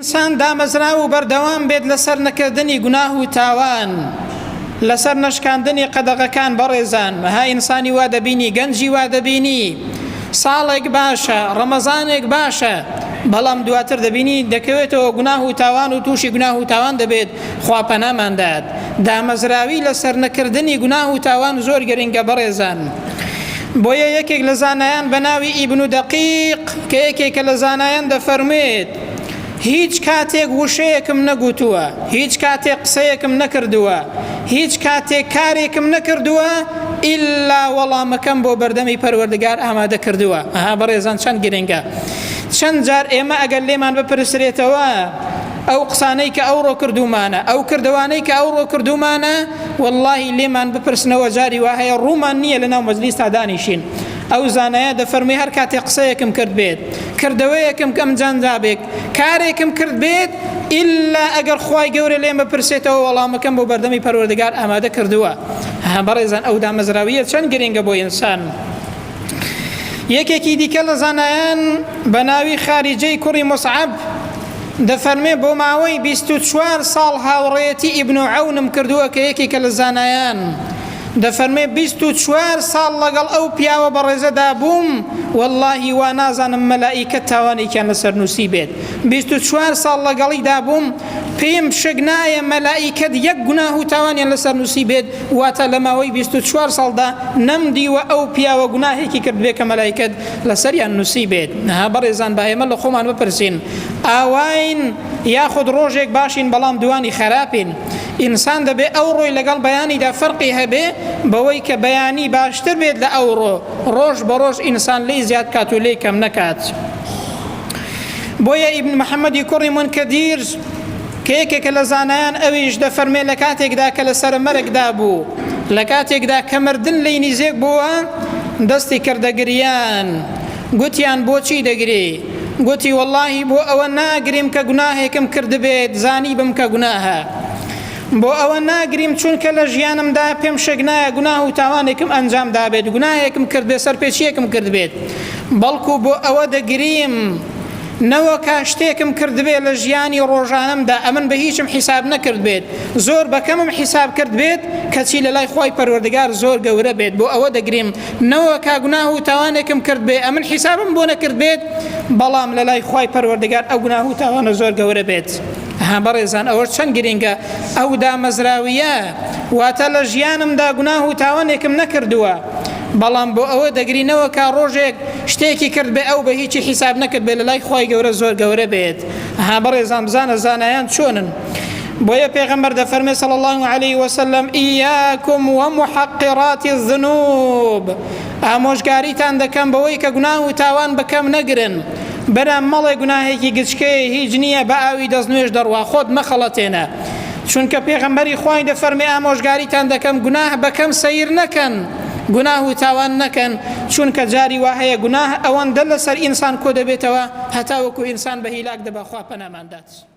ئینسان دامەزراو و بەردەوام بێت لەسەر نەکردنی گوناه و تاوان، لەسەر نەشکاندنی قەدەغەکان بەڕێزان ها ئینسانی وا دەبینی گەنجی وا دەبینی ساڵێک باشە ڕەمەزانێک باشە بەڵام دواتر دەبینی دەکەوێتەوە گوناه و تاوان و تووشی گوناه و تاوان دەبێت خوا پەنامان دات دامەزراوی لەسەر نەکردنی گوناه و تاوان زۆر گرنگە بەڕێزان بۆیە یەکێک لە زانایان بە ناوی ئیبن دەقیق کە یەکێکە لە زانایان دەفەرموێت هیچ کاتێک وشەیەکم نەگوتووە، هیچ کاتێک قسەیەکم نەکردووە، هیچ کاتێک کارێکم نەکردووە ئیلا وەڵامەکەم بۆ بەردەمی پەروەردگار ئامادە کردووە. ئەها بەڕێزان چەند گرنگە. چەند جار ئێمە ئەگەر لێمان بپرسرێتەوە ئەو قسانەی کە ئەوڕۆ کردوومانە، ئەو کردەوانەی کە ئەوڕۆ کردوومانە، وەڵڵاهی لێمان بپرسنەوە جاری وا هەیە ڕوومان نییە لەناو مەجلیستا دانیشین. ئەو زانایە دەفەرموێ هەر کاتێ قسەیەکم کرد بێت، کردەوەیەکم کەم جاندابێک کارێکم کرد بێت ئیلا ئەگەر خوای گەورە لێم بپرسێتەوە وەڵامەکەم بۆ بەردەمی پەروەردگار ئامادە کردووە. ها بەڕێزان ئەو دامەزراویە چەند گرنگە بۆ ئینسان. یەکێکی دیکە لە زانایان بە ناوی خاریجەی کوڕی مصعب دەفەرمێ بۆ ماوەی 24 ساڵ هاوڕێیەتی ئیبن عەونم کردووە کە یەکێکە لە زانایان دەفەرمێ 24 ساڵ لەگەڵ ئەو پیاوە بەڕێزەدا بووم وەڵڵاهی وا نازانم مەلائیکەت تاوانێکیان لەسەر نووسی بێت 24 ساڵ لەگەڵیدا بووم پێم شک نایە مەلائیکەت یەک گوناه و تاوانیان لەسەر نووسی بێت واتە لە ماوەی 24 ساڵدا نەمدیوە ئەو پیاوە گوناهێکی کرد بێ کە مەلائیکەت لەسەریان نووسی بێت ها بەڕێزان با ئێمە لە خۆمان بپرسین ئاواین یاخود ڕۆژێک باشین بەڵام دوانی خراپین ئینسان دەبێ ئەوڕۆی لەگەڵ بەیانیدا فەرقی هەبێ بەوەی کە بەیانی باشتر بێت لە ئەوڕۆ، ڕۆژ بە ڕۆژ ئینسان لێی زیاد بکات و لێی کەم نەکات. بۆیە ئیبن محەممەدی کوڕی مونکەدیر کە یەکێکە لە زانایان ئەویش دەفەرمێ لە کاتێکدا کە لە سەرە مەرگدا بوو، لە کاتێکدا کە مردن لێی نیزێک بووە، دەستی کردە گریان. گوتیان بۆچی دەگری؟ گوتی وەڵاهی بۆ ئەوە ناگریم کە گوناهێکم کردبێت زانیبم کە گوناهە. بۆ ئەوە ناگریم چونکە لە ژیانمدا پێم شک نایە گوناه و تاوانێکم ئەنجام دابێت، گوناهێکم کردبێت، سەرپێچییەکم کردبێت، بەڵکو بۆ ئەوە دەگریم نەوەکا شتێکم کردبێت لە ژیانی ڕۆژانەمدا ئەمن بە هیچم حیساب نەکردبێت، زۆر بە کەمم حیساب کردبێت، کەچی لە لای خوای پەروەردگار زۆر گەورە بێت، بۆ ئەوە دەگریم نەوەکا گوناه و تاوانێکم کرد بێ ئەمن حیسابم بۆ نەکرد بێت بەڵام لە لای خوای پەروەردگار ئەو گوناه و تاوانە زۆر گەورە بێت. ها بەڕێزان ئەوەش چەند گرنگە ئەو دامەزراویە واتە لە ژیانمدا گوناه و تاوانێکم نەکردووە بەڵام بۆ ئەوە دەگرینەوە کا ڕۆژێک شتێکی کرد بێ ئەو بە هیچی حیساب نەکرد بێ لە لای خوای گەورە زۆر گەورە بێت. ها بەڕێزان بزانە زانایان چۆنن. بۆیە پێغەمبەر دەفەرمێ صلی اللە علیه وسلم ایاکم ومحقرات الذنوب ئامۆژگاریتان دەکەم بەوەی کە گوناه و تاوان بەکەم نەگرن برام مەڵێ گوناهێکی گچکەیە هیچ نییە بە ئاوی دەستنوێژ دەڕوا خۆت مەخەڵەتێنە چونکە پێغەمبەری خوای دەفەرمێ ئامۆژگاریتان دەکەم گوناه بەکەم سەیر نەکەن گوناه و تاوان نەکەن چونکە جاری وا هەیە گوناه ئەوەندە لەسەر ئینسان کۆ دەبێتەوە هەتاوەکو ئینسان بە هیلاک دەبا خوا پەنامان دات.